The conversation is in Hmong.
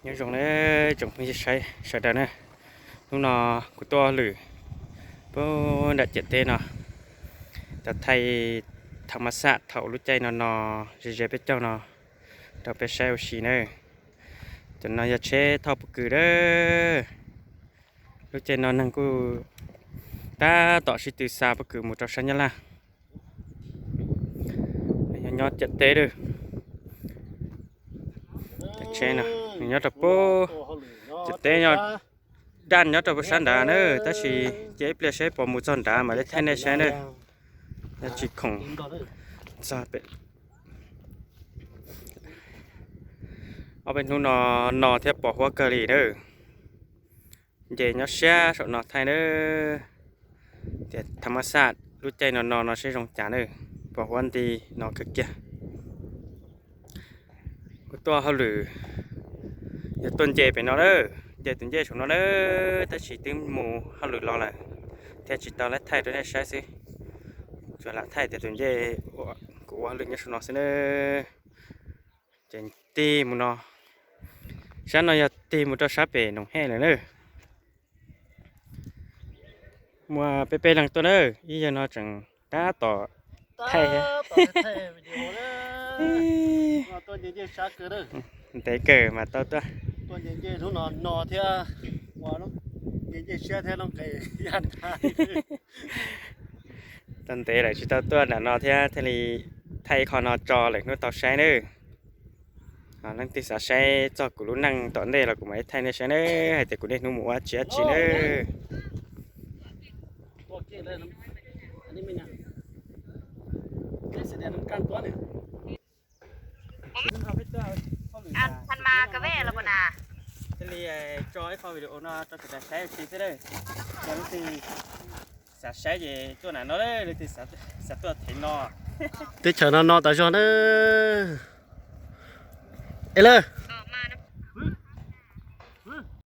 Nyob zoo nawb tsoom phooj ywg sawv daws na, hnub no kuv tuaj hauj lwm puag nram ciam teb no, cov thaij tham mas xaj thaum lub caij no no ze ze peb caug no rau peb saib ua si nawb. Cov no yog tsheb thauj pob kws nawb. Lub caij no neeg kuj tab tom sib tw xa pob kws mus rau sab Nyab Laj. Nyob ciam teb lawm. Cov tsheb no nws nyob rau puag ciam teb, nyob daj nyob rau puag sab nrad na, tab sis cia ib pliag seb puas mus txog nrad mam li thaij nej saib na. Nyob tsis khoom txog pem. Ob peb hnub no no thiab pos huab kawg li na. Nce nyob siab saum no thaij na, tias tham mas xaj lub caij no no no seb zoo cas na, pos huab nti no kawg kiag. Kuv tuaj hauj lwm yog tuaj nce pem no na, nce tus ncej saum no na, tab sis twb mus hauj lwm los lawm thiab tsis tau lab thaij rau nej saib xwb. Tsuas lam thaij tias tus ncej kuv ua hauj lwm nyob saum no xwb na. Ces tig mus no, sab no yog tig mus rau sab pem Noom Hej lawm na. Muaj peb peb leeg tuaj na, ib yawg no tseem tab tom thaij. Ntev kawg mas tau tuaj. Tau ntev lawm tsis tau tuaj nram no thiab thiaj li thaij ib qho no tso lwm hnub tau saib nawb. Leej twg xav saib txog kuv lub neej tom ntej los kuv mam li thaij nej saib nawb, hais tias kuv niaj hnub mus ua dab tsi dab tsi nawb. Thiaj li tso ib qho video no rau sawv daws saib ua si xwb nawb. Yog leej twg xav saib ces tuaj nram no, leej twg xav tuaj thev no. Teb chaws no no tas zog na. Es lawm.